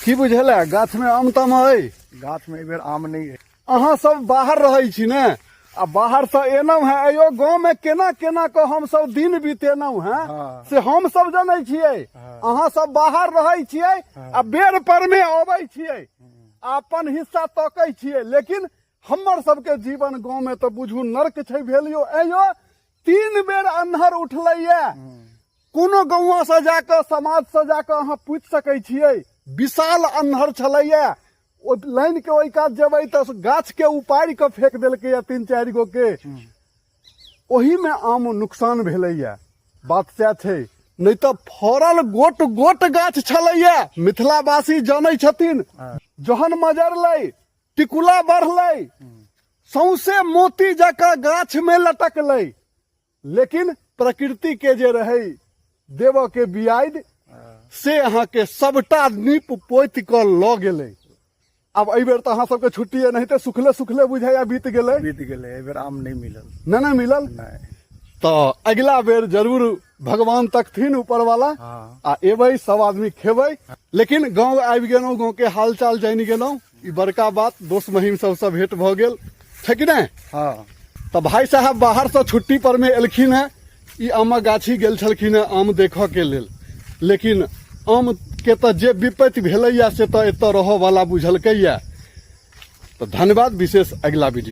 की बुझेला गाछ में आम ताम अइ? गाछ में एहि बेर आम नहि अइ। अहाँ सब बाहर रहै छी ने, आ बाहर से एलहुँ हेँ, अयो गाँव में केना केना कऽ हमसब दिन बितेलहुँ हेँ से हमसब जनै छियै। अहाँ सब बाहर रहै छियै आ बेर पर में अबै छियै आ अपन हिस्सा तकै छियै, लेकिन हमर सबके जीवन गाँव में तऽ बुझू नर्क छै भेल यौ। अयो 3 बेर अन्हर उठलैया, कोनो गौआँसँ जाकऽ समाजसँ जाकऽ अहाँ पूछि सकै छियै, विशाल अन्हर छलैया। ओ लाइनके ओहि कात जेबै तऽ गाछके उपाड़ि कऽ फेंक देलकैया 3-4 गो के, ओहिमे आम नुकसान भेलैया। बात सएह छै, नहि तऽ फड़ल गोट गोट गाछ छलैया। मिथिलावासी जानै छथिन, जहन मजरलै टिकुला बढ़लै, सौंसे मोती जकाँ गाछमे लटकलै, लेकिन प्रकृति के जे रहै देवऽ के बियाद से अहाँके सबटा नीप पोति कऽ लऽ गेलै। आब एहि बेर तऽ अहाँ सबके छुट्टी एनाहिते सुखले सुखले बुझाइया बीत गेलै। बीत गेलै, एहि बेर आम नहि मिलल। नहि नहि मिलल? नहि। तऽ अगिला बेर जरूर भगवान तकथिन ऊपर वाला आ एबै सब आदमी खेबै। लेकिन गाँव आबि गेलहुँ, गाँव के हालचाल जानि गेलहुँ, ई बड़का बात। दोस्त महीम सबसँ भेंट भऽ गेल छै कि नहि? हँ। तऽ भाई साहब बाहरसँ छुट्टी पर मे एलखिन हेँ, ई आमक गाछी गेल छलखिन हेँ आम देखऽ के लेल, लेकिन आम के तऽ जे विपत्ति भेलैया से तऽ एतऽ रहऽ वाला बुझलकैया। तऽ धन्यवाद विशेष, अगिला वीडियो।